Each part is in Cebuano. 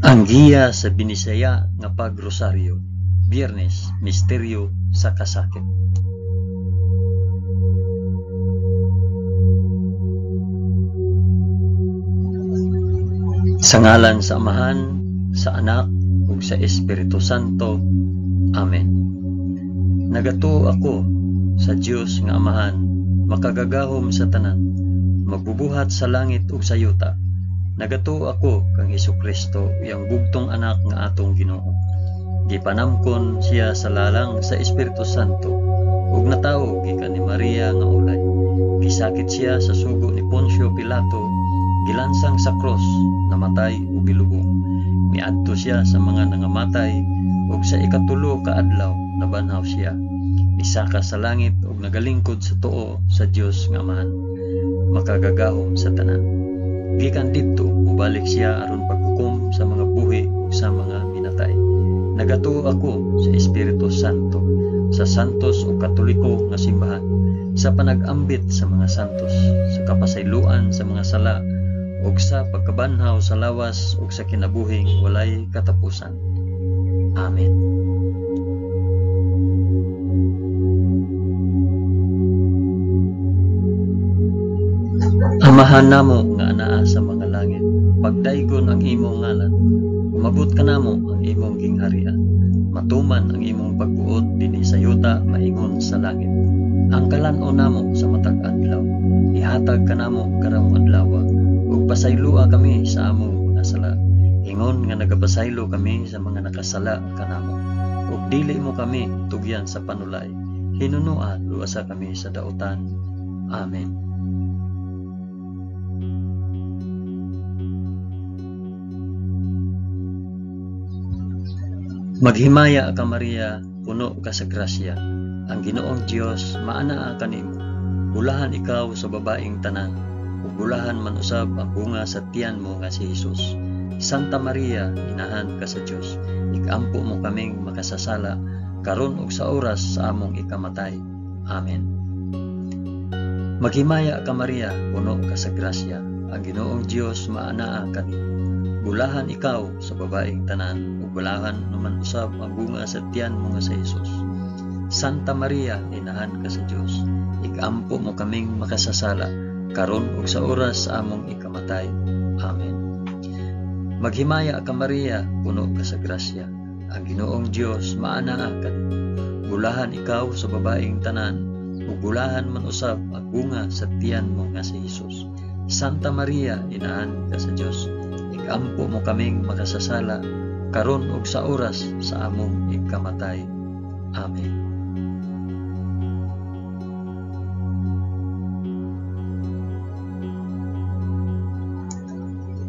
Ang giya sa Binisaya nga pagrosaryo, Biyernes, Misteryo sa Kasakit. Sa ngalan sa Amahan, sa Anak, ug sa Espiritu Santo. Amen. Nagatuo ako sa Dios nga Amahan, makagagahom sa tanan, magbubuhat sa langit ug sa yuta. Nagatuo ako kang Hesukristo, iyang bugtong anak nga atong Ginoo. Gipanamkon siya sa lalang sa Espiritu Santo ug natawo gikan ni Maria nga ulay. Gisakit siya sa sugo ni Poncio Pilato, gilansang sa krus, namatay ug gilubong. Miadto siya sa mga nangamatay ug sa ikatulo ka adlaw nabanhaw siya. Misaka sa langit ug nagalingkod sa tuo sa Dios nga Amahan, makagagahom sa tanan. Gikan didto mobalik siya aron paghukom sa mga buhi ug sa mga minatay. Nagatuo ako sa Espiritu Santo, sa santos ug katoliko nga simbahan, sa panag-ambit sa mga santos, sa kapasayloan sa mga sala, ug sa pagkabanhaw sa lawas ug sa kinabuhing walay katapusan. Amen. Amahan namo nga anaa sa mga langit, pagdaygon ang imong ngalan, umabot kanamo ang imong gingharian, matuman ang imong pagbuot dinhi sa yuta maingon sa langit. Ang kalan-on namo sa matag adlaw, ihatag kanamo karong adlaw, ug pasayloa kami sa among mga sala, ingon nga nagapasaylo kami sa mga nakasala kanamo. Ug dili mo kami tugyan sa panulay, hinunoa luwasa kami sa dautan. Amen. Maghimaya ka Maria, puno ka sa grasya. Ang Ginoong Dios maanaa kanimo. Bulahan ikaw sa babaeng tanan, ug bulahan man usab ang bunga sa tiyan mo nga si Hesus. Santa Maria, inahan ka sa Dios, ikampo mo kaming makasasala karon ug sa oras sa among ikamatay. Amen. Maghimaya ka Maria, puno ka sa grasya. Ang Ginoong Dios maanaa kanimo. Bulahan ikaw sa babaeng tanan, ug bulahan naman usab ang bunga sa tiyan mo nga si Hesus. Santa Maria, inahan ka sa Dios, ikampo mo kaming makasasala karon ug sa oras sa among ikamatay. Amen. Maghimaya ka Maria, puno ka sa grasya. Ang Ginoong Dios maanaa kanimo. Bulahan ikaw sa babaeng tanan, ug bulahan man usab ang bunga sa tiyan mo nga si Hesus. Santa Maria, inahan ka sa Dios, ikampo mo kaming makasasala karon ug sa oras sa among ikamatay. Amen.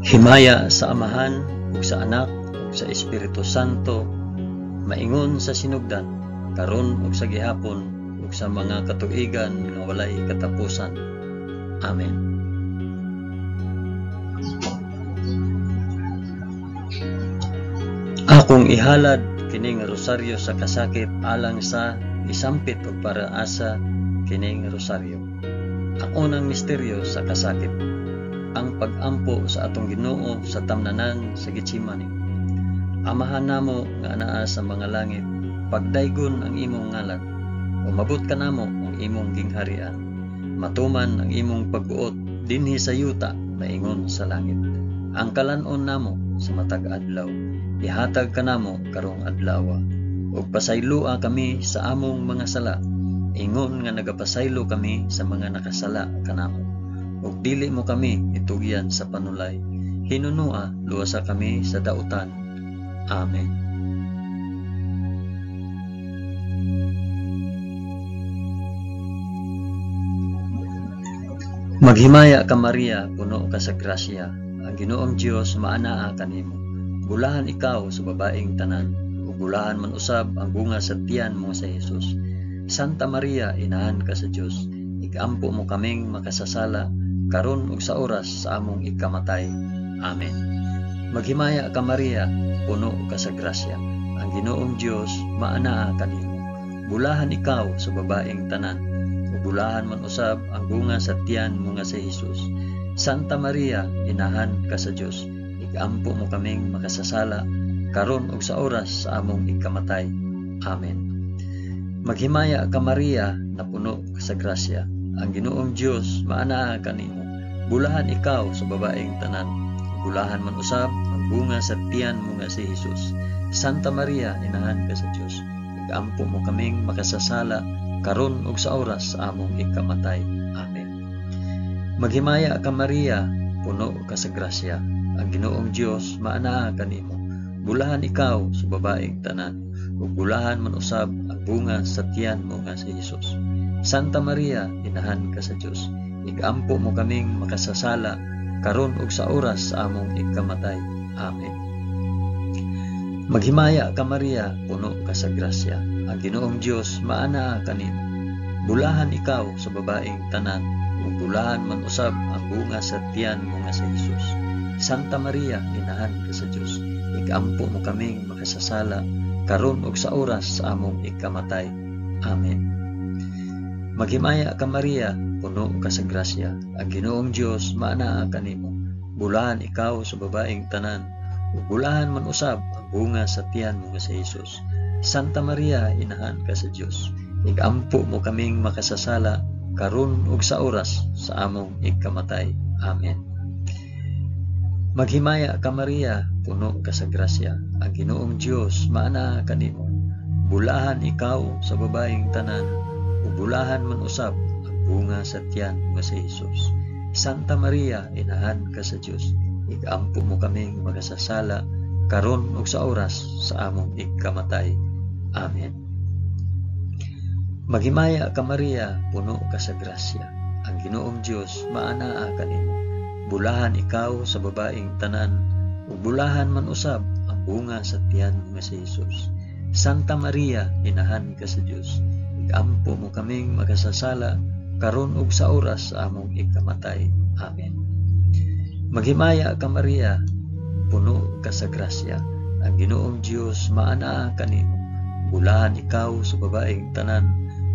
Himaya sa Amahan ug sa Anak ug sa Espiritu Santo, maingon sa sinugdan, karon ug sa gihapon ug sa mga katuigan nga walay katapusan. Amen. Akong ihalad kining rosaryo sa kasakit alang sa isampit ug para asa kining rosaryo. Ang unang misteryo sa kasakit, ang pag-ampo sa atong Ginoo sa tamnanan sa Getsemani. Amahan namo nga anaa sa mga langit, pagdaygon ang imong ngalan, umabot kanamo ang imong gingharian, matuman ang imong pagbuot dinhi sa yuta maingon sa langit. Ang kalan-on namo sa matag adlaw, ihatag kanamo karong adlaw, ug pasayloa kami sa among mga sala, ingon nga nagapasaylo kami sa mga nakasala kanamo. Ug dili mo kami itugyan sa panulay, hinunoa luwasa kami sa dautan. Amen. Maghimaya ka Maria, puno ka sa grasya. Ang Ginoong Dios maanaa kanimo. Bulahan ikaw sa babaeng tanan, ug bulahan man usab ang bunga sa tiyan mo sa Hesus. Santa Maria, inahan ka sa Dios, ikampo mo kaming makasasala karon ug sa oras sa among ikamatay. Amen. Maghimaya ka Maria, puno ka sa grasya. Ang Ginoong Dios maanaa kanimo. Bulahan ikaw sa babaeng tanan, ug bulahan man usab ang bunga sa tiyan mo nga si Hesus. Santa Maria, inahan ka sa Dios, Igampo mo kaming makasasala, karon ug sa oras sa among ikamatay. Amen. Maghimaya ka Maria, napuno ka sa grasya. Ang Ginoong Dios maanaa kanimo. Bulahan ikaw sa babaeng tanan. Bulahan man usab ang bunga sa tiyan mo nga si Jesus. Santa Maria, inahan ka sa Dios. Igampo mo kaming makasasala, karon ug sa oras sa among ikamatay. Amen. Maghimaya ka Maria, puno ka sa grasya. Ang Ginoong Dios maanaa kanimo. Bulahan ikaw sa babaeng tanan, ug bulahan man usab ang bunga sa tiyan mo nga si Jesus. Santa Maria, inahan ka sa Dios. Igampo mo kaming makasasala, karon ug sa oras sa among ikamatay. Amen. Maghimaya ka Maria, puno ka sa grasya. Ang Ginoong Dios maanaa kanimo. Bulahan ikaw sa babaeng tanan, ug bulahan man usab ang bunga sa tiyan mo nga si Jesus. Santa Maria, inahan ka sa Dios. Igampo mo kaming makasasala, karon ug sa oras sa among ikamatay. Amen. Maghimaya ka Maria, puno ka sa grasya. Ang Ginoong Dios maanaa kanimo. Bulahan ikaw sa babaeng tanan, ug bulahan man usab ang bunga sa tiyan mo nga si Jesus. Santa Maria, inahan ka sa Dios. Igampo mo kaming makasasala, karon ug sa oras sa among ikamatay. Amen. Maghimaya ka Maria, puno ka sa grasya. Ang Ginoong Dios maanaa kanimo. Bulahan ikaw sa babaeng tanan, ug bulahan man usab ang bunga sa tiyan mo nga si Jesus. Santa Maria, inahan ka sa Dios. Igampo mo kaming makasasala, karon ug sa oras sa among ikamatay. Amen. Maghimaya ka Maria, puno ka sa grasya. Ang Ginoong Dios maanaa kanimo. Bulahan ikaw sa babaeng tanan, ug bulahan man usab ang bunga sa tiyan mo nga si Jesus. Santa Maria, inahan ka sa Dios. Igampo mo kaming makasasala, karon ug sa oras sa among ikamatay. Amen. Maghimaya ka Maria, puno ka sa grasya. Ang Ginoong Dios maanaa kanimo. Bulahan ikaw sa babaeng tanan,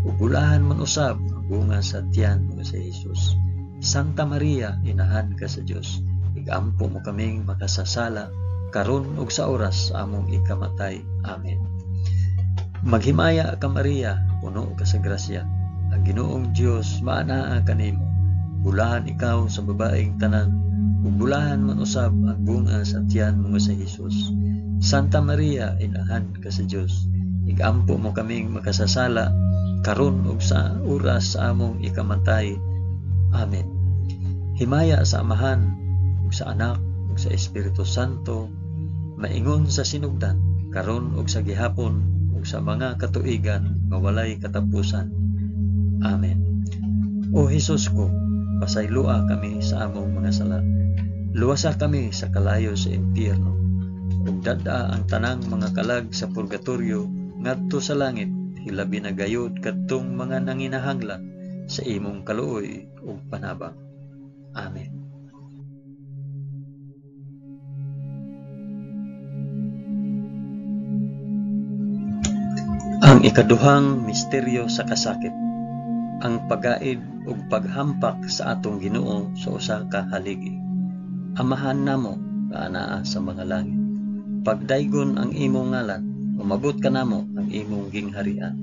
ug bulahan man usab ang bunga sa tiyan mo nga si Jesus. Santa Maria, inahan ka sa Dios. Igampo mo kaming makasasala, karon ug sa oras sa among ikamatay. Amen. Maghimaya ka Maria, puno ka sa grasya. Ang Ginoong Dios maanaa kanimo. Bulahan ikaw sa babaeng tanan, ug bulahan man usab ang bunga sa tiyan mo nga si Jesus. Santa Maria, inahan ka sa Dios. Igampo mo kaming makasasala, karon ug sa oras sa among ikamatay. Amen. Himaya sa Amahan, ug sa Anak, ug sa Espiritu Santo, maingon sa sinugdan, karon ug sa gihapon, ug sa mga katuigan nga walay katapusan. Amen. O Hesus ko, pasayloa kami sa among mga sala. Luwasa kami sa kalayo sa impyerno, ug dad-a ang tanang mga kalag sa purgatorio ngadto sa langit, hilabi na gayod kadtong mga nanginahanglan sa imong kaluoy ug panabang. Amen. Ang ikaduhang misteryo sa kasakit, ang pagaid ug paghampak sa atong Ginoo sa usa ka haligi. Amahan namo nga anaa sa mga langit. Pagdaygon ang imong ngalan, umabot kanamo ang imong gingharian.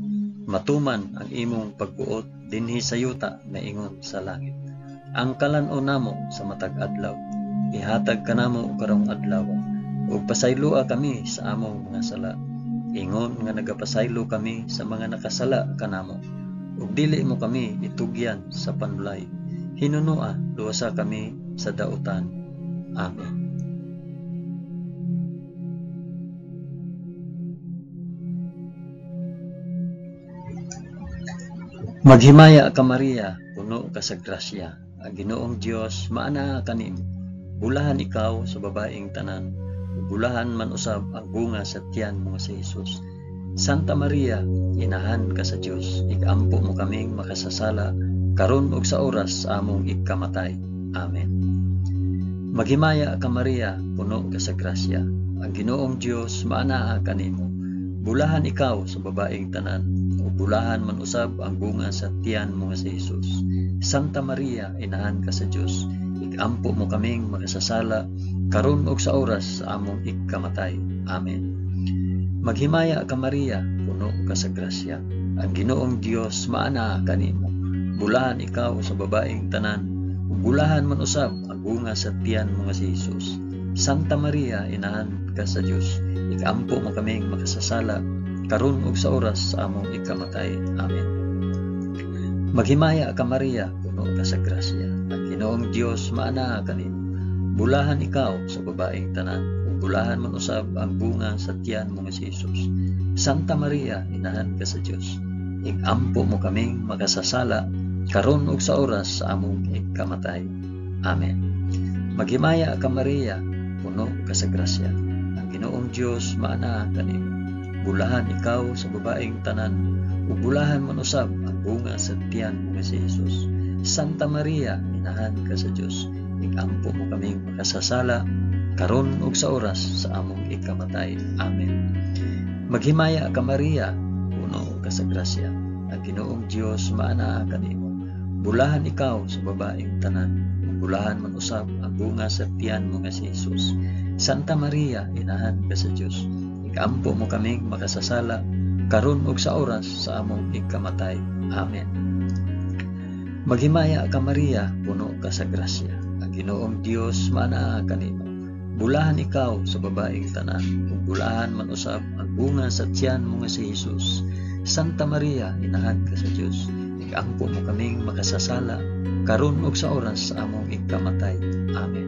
Matuman ang imong pagbuot dinhi sa yuta maingon sa langit. Ang kalan-on namo sa matag adlaw, ihatag kanamo karong adlaw, ug pasayloa kami sa among mga sala, ingon nga nagapasaylo kami sa mga nakasala kanamo. Ug dili mo kami itugyan sa panulay, hinunoa luwasa kami sa dautan. Amen. Maghimaya ka Maria, puno ka sa grasya. Ang Ginoong Dios maanaa kanimo. Bulahan ikaw sa babaeng tanan, ug bulahan man usab ang bunga sa tiyan mo nga si Jesus. Santa Maria, inahan ka sa Dios, igampo mo kaming makasasala, karon ug sa oras sa among ikamatay. Amen. Maghimaya ka Maria, puno ka sa grasya. Ang Ginoong Dios maanaa kanimo. Bulahan ikaw sa babaeng tanan, ug bulahan man usab ang bunga sa tiyan mo nga si Jesus. Santa Maria, inahan ka sa Dios, Igampo mo kaming makasasala, karon ug sa oras sa among ikamatay. Amen. Maghimaya ka Maria, puno ka sa grasya. Ang Ginoong Dios maanaa kanimo. Bulahan ikaw sa babaeng tanan, ug bulahan man usab ang bunga sa tiyan mo nga si Jesus. Santa Maria, inahan ka sa Dios, ikampo mo kaming makasasala, karon ug sa oras sa among ikamatay. Amen. Maghimaya ka Maria, puno ka sa grasya. Ang Ginoong Dios maanaa kanimo. Bulahan ikaw sa babaeng tanan, ug bulahan man usab ang bunga sa tiyan mo nga si Jesus. Santa Maria, inahan ka sa Dios, ikampo mo kaming makasasala, karon ug sa oras sa among ikamatay. Amen. Maghimaya ka Maria, puno ka sa grasya. Ang Ginoong Dios maanaa kanimo. Bulahan ikaw sa babaeng tanan, ug bulahan man usab ang bunga sa tiyan mo nga si Jesus. Santa Maria, inahan ka sa Dios, ikampo mo kaming makasasala, karon ug sa oras sa among ikamatay. Amen. Maghimaya ka Maria, puno ka sa grasya. Ang Ginoong Dios maanaa kanimo. Bulahan ikaw sa babaeng tanan, ug bulahan man usab ang bunga sa tiyan mo nga si Jesus. Santa Maria, inahan ka sa Dios, ikampo mo kaming makasasala, karon ug sa oras sa among ikamatay. Amen. Maghimaya ka Maria, puno ka sa grasya. Ang Ginoong Dios maanaa kanimo. Bulahan ikaw sa babaeng tanan, ug bulahan man usab ang bunga sa tiyan mo nga si Jesus. Santa Maria, inahan ka sa Dios, ikampo mo kaming makasasala, karon ug sa oras sa among ikamatay. Amen.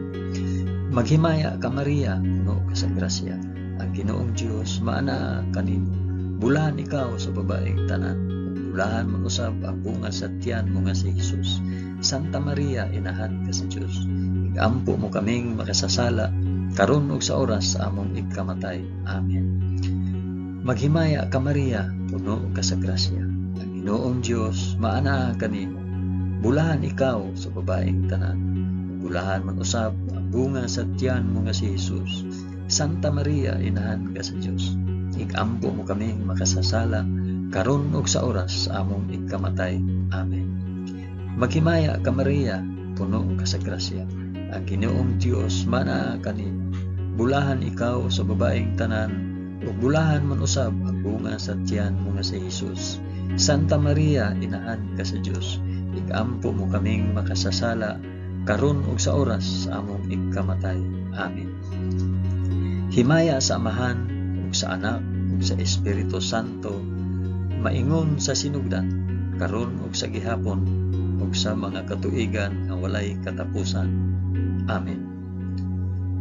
Maghimaya ka Maria, puno ka sa grasya. Ang Ginoong Dios maanaa kanimo. Bulahan ikaw sa babaeng tanan, ug bulahan man usab ang bunga sa tiyan mo nga si Jesus. Santa Maria, inahan ka sa Dios, ikampo mo kaming makasasala, karon ug sa oras sa among ikamatay. Amen. Maghimaya ka Maria, puno ka sa grasya. Ang Ginoong Dios maanaa kanimo. Bulahan ikaw sa babaeng tanan, ug bulahan man usab ang bunga sa tiyan mo nga si Jesus. Santa Maria, inahan ka sa Dios, ikampo mo kaming makasasala, karon ug sa oras sa among ikamatay. Amen. Maghimaya ka Maria, puno ka sa grasya. Ang Ginoong Dios maanaa kanimo. Bulahan ikaw sa babaeng tanan, ug bulahan man usab ang bunga sa tiyan mo nga si Jesus. Santa Maria, inahan ka sa Dios, ikampo mo kaming makasasala, karon ug sa oras sa among ikamatay. Amen. Himaya sa Amahan ug sa Anak ug sa Espiritu Santo, maingon sa sinugdan, karon ug sa gihapon, ug sa mga katuigan nga walay katapusan. Amen.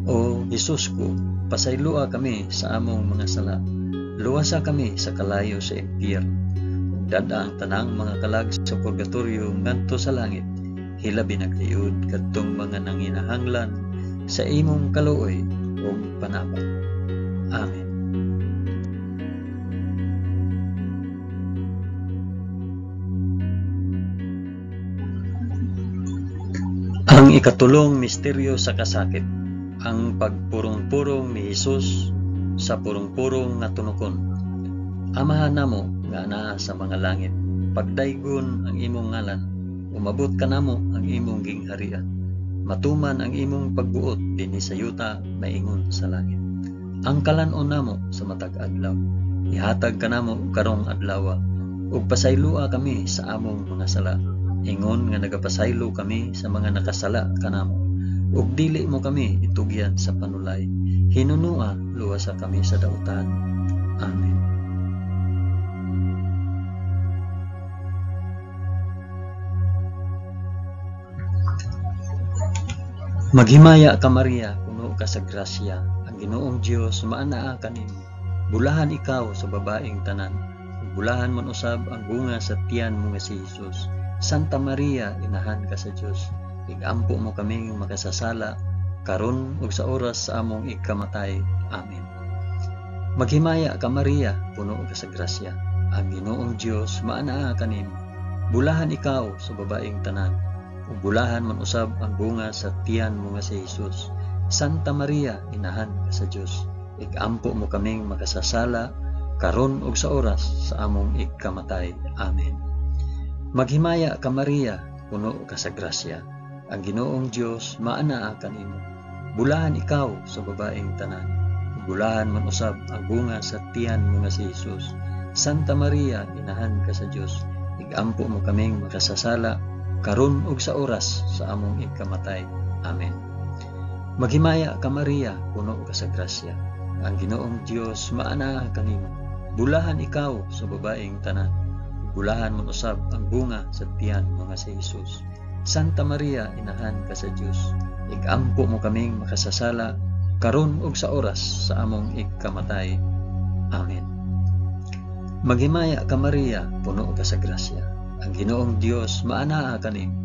O Hesus ko, pasayloa kami sa among mga sala. Luwasa kami sa kalayo sa impyerno. Ug dad-a ang tanang mga kalag sa purgatorio ngadto sa langit. Hilabi na gayud kadtong mga nanginahanglan sa imong kaluoy ug panabang. Amen. Ang ikatulong misteryo sa kasakit, ang pagpurong-purong ni Hesus sa purong-purong nga tunokon. Amahan namo nga anaa sa mga langit, pagdaygon ang imong ngalan, umabot kanamo ang imong gingharian. Matuman ang imong pagbuot dinhi sa yuta maingon sa langit. Ang kalan-on namo sa matag adlaw, ihatag kanamo karong adlawa, ug pasayloa kami sa among mga sala, ingon nga nagapasaylo kami sa mga nakasala kanamo. Ug dili mo kami itugyan sa panulay, hinunua luwasa kami sa dautan. Amen. Maghimaya ka Maria, puno ka sa grasya, ang Ginoong Dios maanaa kanimo. Bulahan ikaw sa babaeng tanan, ug bulahan man usab ang bunga sa tiyan mo nga si Hesus. Santa Maria, inahan ka sa Dios, igampo mo kaming makasasala, karon ug sa oras sa among ikamatay. Amen. Maghimaya ka Maria, puno ka sa grasya, ang Ginoong Dios maanaa kanimo. Bulahan ikaw sa babaeng tanan, ug bulahan man usab ang bunga sa tiyan mo nga si Hesus. Santa Maria, inahan ka sa Dios, igampo mo kaming makasasala, karon ug sa oras sa among ikamatay. Amen. Maghimaya ka Maria, puno ka sa grasya, Ang Ginoong Dios maanaa kanimo. Bulahan ikaw sa babaeng tanan. Bulahan man usab ang bunga sa tiyan mo nga si Jesus. Santa Maria, inahan ka sa Dios, igampo mo kaming makasasala karon ug sa oras sa among ikamatay. Amen. Maghimaya ka Maria, puno ka sa grasya. Ang Ginoong Dios maanaa kanimo. Bulahan ikaw sa babaeng tanan. Bulahan man usab ang bunga sa tiyan mo nga si Jesus. Santa Maria, inahan ka sa Dios, igampo mo kaming makasasala karon ug sa oras sa among ikamatay. Amen. Maghimaya ka Maria, puno ka sa grasya. Ang Ginoong Dios maanaa kanimo.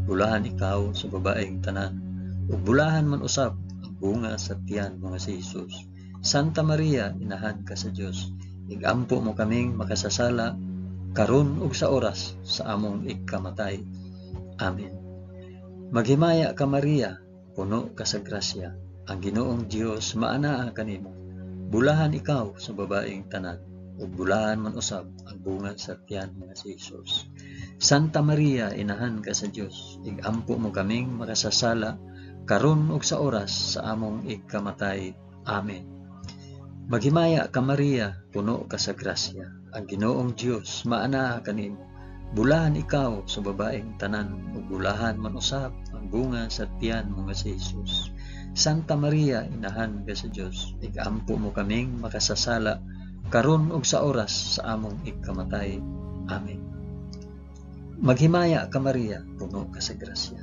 Bulahan ikaw sa babaeng tanan, ug bulahan man usab ang bunga sa tiyan mo nga si Jesus. Santa Maria, inahan ka sa Dios, igampo mo kaming makasasala karon ug sa oras sa among ikamatay. Amen. Maghimaya ka Maria, puno ka sa grasya. Ang Ginoong Dios maanaa kanimo. Bulahan ikaw sa babaeng tanan, ug bulahan man usab ang bunga sa tiyan mo nga si Jesus. Santa Maria, inahan ka sa Dios, igampo mo kaming makasasala karon ug sa oras sa among ikamatay. Amen. Maghimaya ka Maria, puno ka sa grasya. Ang Ginoong Dios maanaa kanimo. Bulahan ikaw sa babaeng tanan, ug bulahan man usab ang bunga sa tiyan mo nga si Jesus. Santa Maria, inahan ka sa Dios, igampo mo kaming makasasala karon ug sa oras sa among ikamatay. Amen. Maghimaya ka Maria, puno ka sa grasya.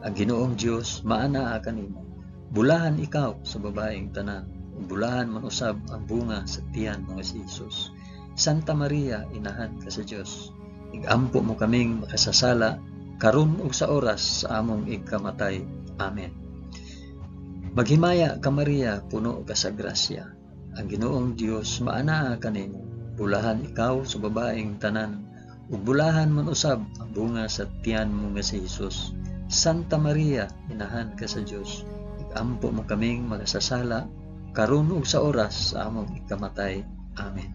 Ang Ginoong Dios maanaa kanimo. Bulahan ikaw sa babaeng tanan, ug bulahan man usab ang bunga sa tiyan mo nga si Jesus. Santa Maria, inahan ka sa Dios, igampo mo kaming makasasala karon ug sa oras sa among ikamatay. Amen. Maghimaya ka Maria, puno ka sa grasya. Ang Ginoong Dios maanaa kanimo. Bulahan ikaw sa babaeng tanan, ug bulahan man usab ang bunga sa tiyan mo nga si Jesus. Santa Maria, inahan ka sa Dios, igampo mo kaming makasasala karon ug sa oras sa among ikamatay. Amen.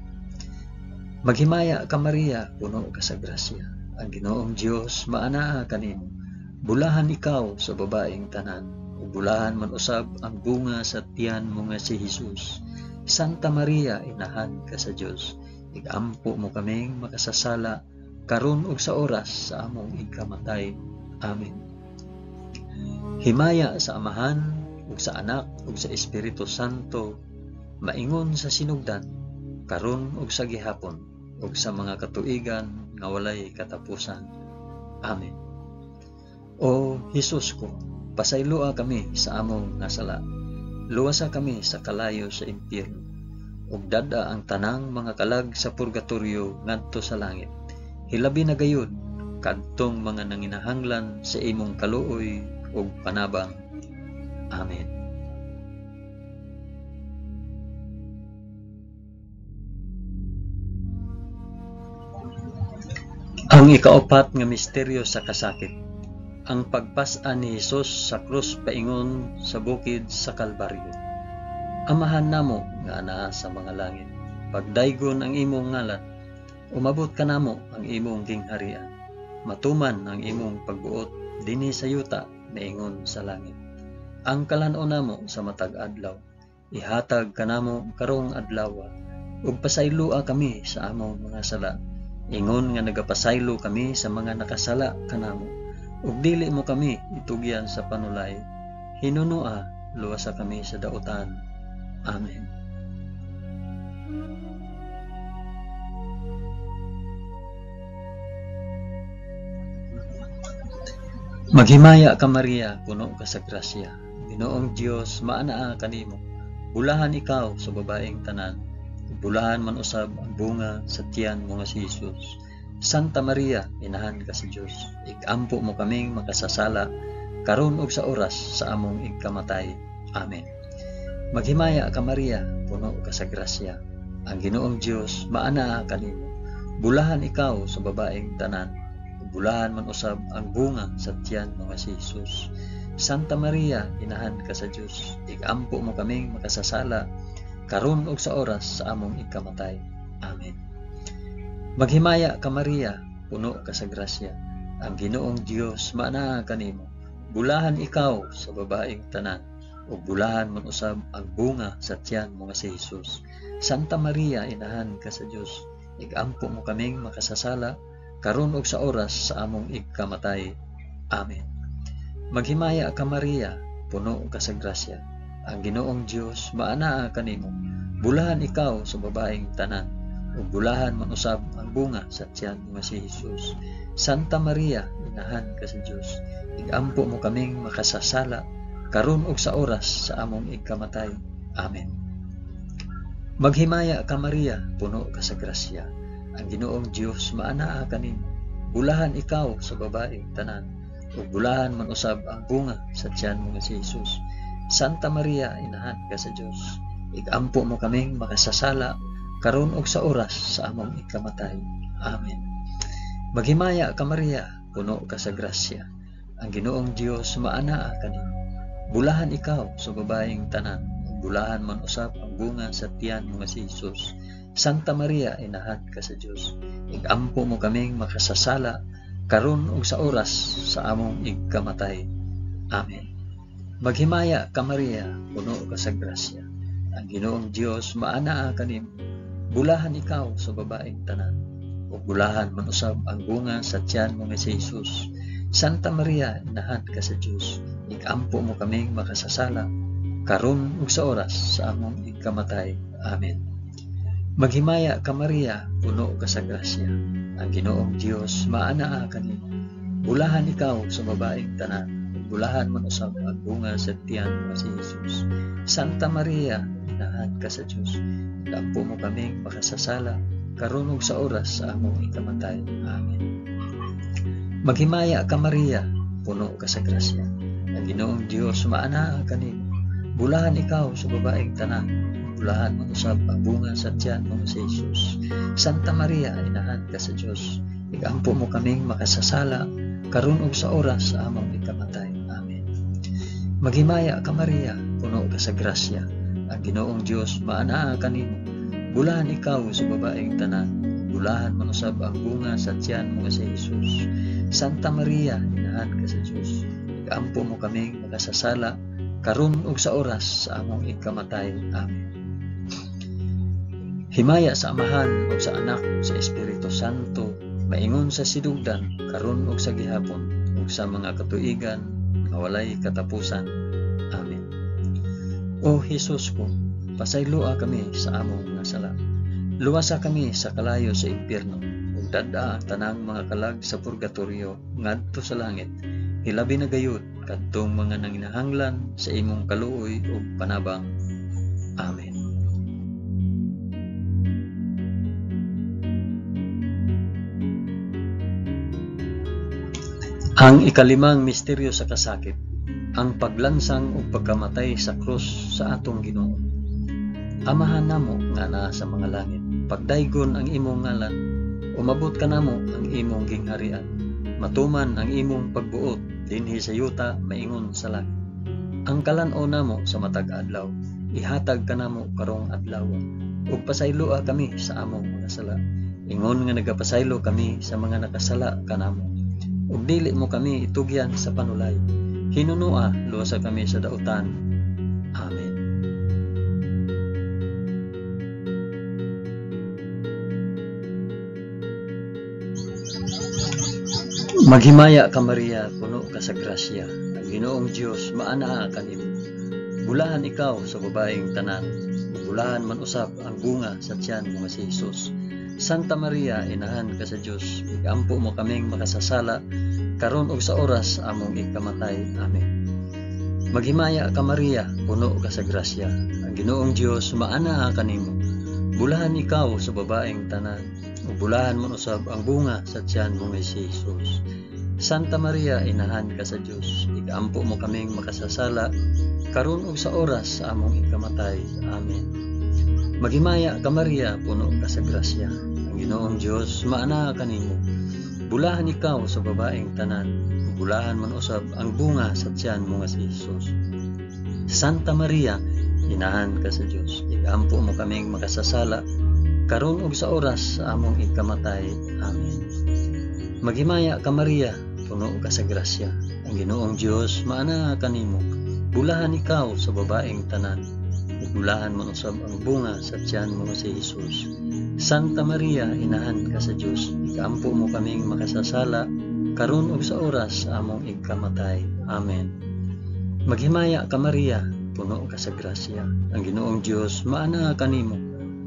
Maghimaya ka Maria, puno ka sa grasya. Ang Ginoong Dios maanaa kanimo. Bulahan ikaw sa babaeng tanan, ug bulahan man usab ang bunga sa tiyan mo nga si Jesus. Santa Maria, inahan ka sa Dios, igampo mo kaming makasasala karon ug sa oras sa among ikamatay. Amen. Himaya sa Amahan ug sa Anak ug sa Espiritu Santo, maingon sa sinugdan, karon ug sa gihapon, ug sa mga katuigan nga walay katapusan. Amen. O Hesus ko, pasayloa kami sa among nasala. Luwasa kami sa kalayo sa impyerno, ug dad-a ang tanang mga kalag sa purgatorio ngadto sa langit. Hilabi na gayud kadtong mga nanginahanglan sa imong kaluoy ug panabang. Amen. Ang ikaapat nga misteryo sa kasakit, ang pagpas-an ni Hesus sa krus paingon sa bukid sa Kalbaryo. Amahan namo nga anaa sa mga langit, pagdaygon ang imong ngalan, umabot kanamo ang imong gingharian, matuman ang imong pagbuot dinhi sa yuta maingon sa langit. Ang kalan-on namo sa matag adlaw, ihatag kanamo karong adlaw, ug pasayloa kami sa among mga sala, ingon nga nagapasaylo kami sa mga nakasala kanamo, ug dili mo kami itugyan sa panulay, hinunoa luwasa kami sa dautan. Amen. Maghimaya ka Maria, puno ka sa grasya. Ginoong Dios maanaa kanimo. Bulahan ikaw sa babaeng tanan, bulahan man usab ang bunga sa tiyan mo nga si Jesus. Santa Maria, inahan ka sa Dios, igampo mo kaming makasasala karon ug sa oras sa among ikamatay. Amen. Maghimaya ka Maria, puno ka sa grasya. Ang Ginoong Dios maanaa kanimo. Bulahan ikaw sa babaeng tanan, bulahan man usab ang bunga sa tiyan mo nga si Jesus. Santa Maria, inahan ka sa Dios, igampo mo kaming makasasala karon ug sa oras sa among ikamatay. Amen. Maghimaya ka Maria, puno ka sa grasya. Ang Ginoong Dios maanaa kanimo. Bulahan ikaw sa babaeng tanan, ug bulahan man usab ang bunga sa tiyan mo nga si Hesus. Santa Maria, inahan ka sa Dios, igampo mo kaming makasasala, karon ug sa oras sa among igkamatay. Amen. Maghimaya ka Maria, puno ka sa grasya. Ang Ginoong Dios maanaa kanimo. Bulahan ikaw sa babaeng tanan, ug bulahan man usab ang bunga sa tiyan mo nga si Hesus. Santa Maria, inahan ka sa Dios, igampo mo kaming makasasala, karon ug sa oras sa among igkamatay. Amen. Maghimaya ka Maria, puno ka sa grasya. Ang Ginoong Dios maanaa kanimo. Bulahan ikaw sa babaeng tanan, ug bulahan man usab ang bunga sa tiyan mo nga si Hesus. Santa Maria, inahan ka sa Dios, igampo mo kaming makasasala, karon ug sa oras sa among ikamatay. Amen. Maghimaya ka Maria, puno ka sa grasya. Ang Ginoong Dios maanaa kanimo. Bulahan ikaw sa babaeng tanan, ug bulahan man usab ang bunga sa tiyan mo nga si Hesus. Santa Maria, inahan ka sa Dios, igampo mo kaming makasasala, karon ug sa oras sa among igkamatay. Amen. Maghimaya ka Maria, puno ka sa grasya. Ang Ginoong Dios maanaa kanimo. Bulahan ikaw sa babaeng tanan, ug bulahan man usab ang bunga sa tiyan mo nga si Hesus. Santa Maria, inahan ka sa Dios, igampo mo kaming makasasala, karon ug sa oras sa among igkamatay. Amen. Maghimaya ka Maria, puno ka sa grasya. Ang Ginoong Dios maanaa kanimo. Bulahan ikaw sa babaeng tanan, bulahan man usab ang bunga sa tiyan mo si Hesus. Santa Maria, inahan ka sa Dios, igampo mo kaming makasasala, karon ug sa oras sa among ikamatay. Amen. Maghimaya ka Maria, puno ka sa grasya. Ang Ginoong Dios maanaa kanimo. Bulahan ikaw sa babaeng tanan, bulahan man usab ang bunga sa tiyan mo si Hesus. Santa Maria, inahan ka sa Dios, igampo mo kaming makasasala, karon ug sa oras sa among ikamatay. Amen. Maghimaya ka Maria, puno ka sa grasya. Ang Ginoong Dios maanaa kanimo. Bulahan ikaw sa babaeng tanan, bulahan man usab ang bunga sa tiyan mo nga si Hesus. Santa Maria, inahan ka sa Dios, igampo mo kaming makasasala, karon ug sa oras sa among ikamatay. Amen. Himaya sa Amahan ug sa Anak ug sa Espiritu Santo, maingon sa sinugdan, karon ug sa gihapon, ug sa mga katuigan nga walay katapusan. Amen. O Hesus ko, pasayloa kami sa among mga sala. Luwasa kami sa kalayo sa impyerno, ug dad-a ang tanang mga kalag sa purgatorio ngadto sa langit. Hilabi na gayud kadtong mga nanginahanglan sa imong kaluoy ug panabang. Amen. Ang ikalimang misteryo sa kasakit, ang paglansang ug pagkamatay sa krus sa atong Ginoo. Amahan namo nga naa sa mga langit, pagdaygon ang imong ngalan, umabot kanamo ang imong gingharian, matuman ang imong pagbuot dinhi sa yuta maingon sa langit. Ang kalan-on namo sa matag adlaw, ihatag kanamo karong adlaw, ug pasayloa kami sa among mga sala, ingon nga nagapasaylo kami sa mga nakasala kanamo. Ug dili mo kami itugyan sa panulay, hinunua luwasa kami sa dautan. Amen. Maghimaya ka Maria, puno ka sa grasya. Ang Ginoong Dios maanaa kanimo. Bulahan ikaw sa babaeng tanan, bulahan man usab ang bunga sa tiyan mo nga si Hesus. Santa Maria, inahan ka sa Dios, igampo mo kaming makasasala, karon ug sa oras among ikamatay. Amen. Maghimaya ka Maria, puno ka sa grasya. Ang Ginoong Dios maanaa kanimo. Bulahan ikaw sa babaeng tanan, ug bulahan man usab ang bunga sa tiyan mo nga si Hesus. Santa Maria, inahan ka sa Dios, igampo mo kaming makasasala, karon ug sa oras sa among ikamatay. Amen. Maghimaya ka Maria, puno ka sa grasya. Ang Ginoong Dios maanaa kanimo. Bulahan ikaw sa babaeng tanan, ug bulahan man usab ang bunga sa tiyan mo nga si Hesus. Santa Maria, inahan ka sa Dios, igampo mo kaming makasasala, karon ug sa oras sa among ikamatay. Amen. Maghimaya ka Maria, puno ka sa grasya. Ang Ginoong Dios maanaa kanimo. Bulahan ikaw sa babaeng tanan, ug bulahan man usab ang bunga sa tiyan mo nga si Hesus. Santa Maria, inahan ka sa Dios, ikaampo mo kaming makasasala karon ug sa oras sa among igkamatay. Amen. Maghimaya ka Maria, puno ka sa grasya. Ang Ginoong Dios maanaa kanimo.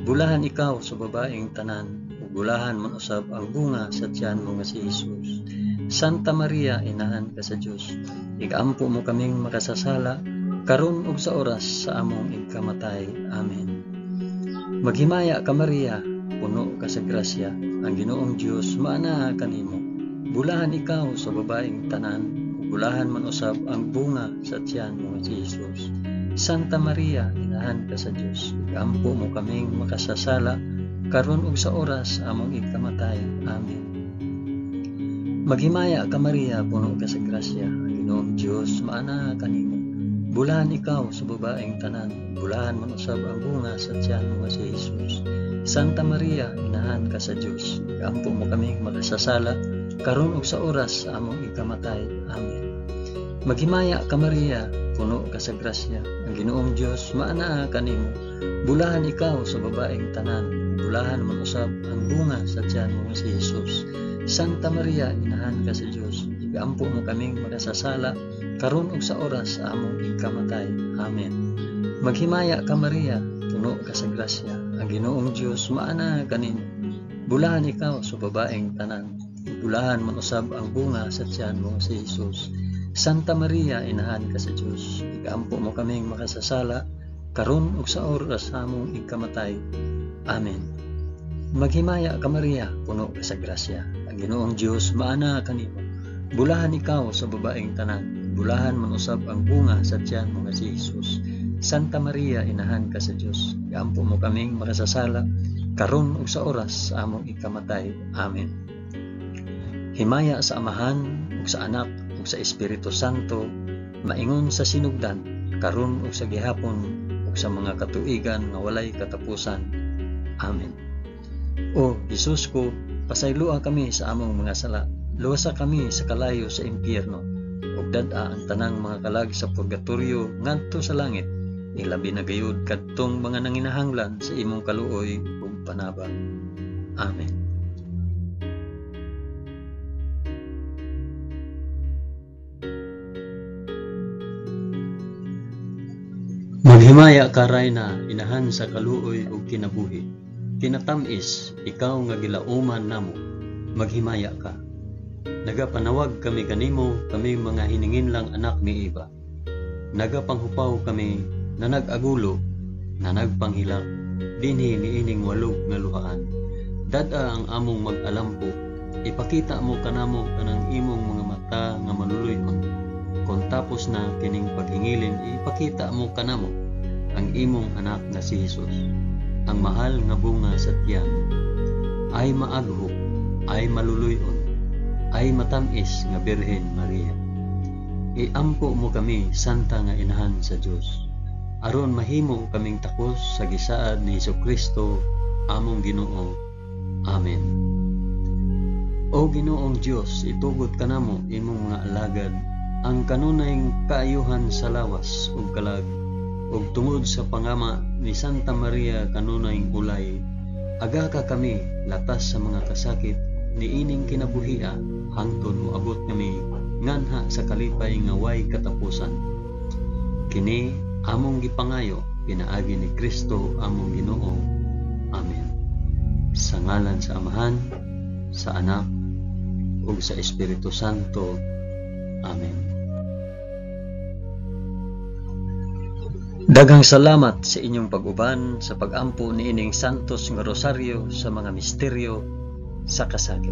Bulahan ikaw sa babaeng tanan, ug bulahan man usab ang bunga sa tiyan mo nga si Hesus. Santa Maria, inahan ka sa Dios, igaampo mo kaming makasasala karon ug sa oras sa among igkamatay. Amen. Maghimaya ka Maria, puno ka sa grasya. Ang Ginoong Dios maanaa kanimo. Bulahan ikaw sa babaeng tanan, ug bulahan man usab ang bunga sa tiyan mo nga si Hesus. Santa Maria, inahan ka sa Dios, igaampo mo kaming makasasala karon ug sa oras sa among igkamatay. Amen. Maghimaya ka Maria, puno ka sa grasya. Ang Ginoong Dios maanaa kanimo. Bulahan ikaw sa babaeng tanan, bulahan man usab ang bunga sa tiyan mo nga si Hesus. Santa Maria, inahan ka sa Dios, igaampo mo kaming makasasala karon ug sa oras sa among igkamatay. Amen. Maghimaya ka Maria, puno ka sa grasya. Ang Ginoong Dios maanaa kanimo. Bulahan ikaw sa babaeng tanan, bulahan man usab ang bunga sa tiyan mo nga si Hesus. Santa Maria, inahan ka sa Dios, igaampo mo kaming makasasala karon ug sa oras sa among igkamatay. Amen. Maghimaya ka Maria, puno ka sa grasya. Ang Ginoong Dios maanaa kanimo. Bulahan ikaw sa babaeng tanan, bulahan man usab ang bunga sa tiyan mo si Hesus. Santa Maria, inahan ka sa Dios, igaampo mo kaming makasasala karon ug sa oras sa among igkamatay. Amen. Maghimaya ka Maria, puno ka sa grasya. Ang Ginoong Dios maanaa kanimo. Bulahan ikaw sa babaeng tanan, bulahan man usab ang bunga sa tiyan mo nga si Hesus. Santa Maria, inahan ka sa Dios, igaampo mo kaming makasasala karon ug sa oras sa among ikamatay. Amen. Himaya sa Amahan ug sa Anak ug sa Espiritu Santo, maingon sa sinugdan, karon ug sa gihapon ug sa mga katuigan nga walay katapusan. Amen. O Hesus ko, pasayloa kami sa among mga sala, luwasa kami sa kalayo sa impyerno, ug dad-a ang tanang mga kalag sa purgatorio ngadto sa langit, ilabi na gayud kadtong mga nanginahanglan sa imong kaluoy ug panabang. Amen. Maghimaya ka Rayna, inahan sa kaluoy ug kinabuhi. Kinatamis, ikaw nga gilauman namo, maghimaya ka. Nagapanawag kami kanimo, kami mga hininginlang anak ni Eva. Nagapanghupaw kami na nag-agulo, na nagpanghilak, dinhi niining walog nga luhaan. Dad-a ang among mag-alampo, ipakita mo kanamo kanang imong mga mata nga maluluy-on. Kon tapos na kining paghingilin, ipakita mo kanamo ang imong anak nga si Hesus, ang mahal nga bunga sa tiyan. Ay maaghok, ay maluluy-on, ay matamis nga Birhen Maria. Iampo mo kami, Santa nga Inahan sa Dios, aron mahimo kaming takos sa gisaad ni Hesukristo among Ginoo. Amen. O Ginoong Dios, itugot kanamo imong mga alagad ang kanunay kaayuhan sa lawas ug kalag, ug tungod sa pangama ni Santa Maria kanunay ulay, aga ka kami latas sa mga kasakit niining kinabuhia hangtod moabot kami nganha sa kalipay nga way katapusan. Kini among gipangayo pinaagi ni Kristo among Ginoo. Amen. Sa ngalan sa Amahan, sa Anak, ug sa Espiritu Santo. Amen. Daghang salamat sa inyong pag-uban sa pag-ampo niining Santos nga Rosaryo sa mga misteryo sa kasakit.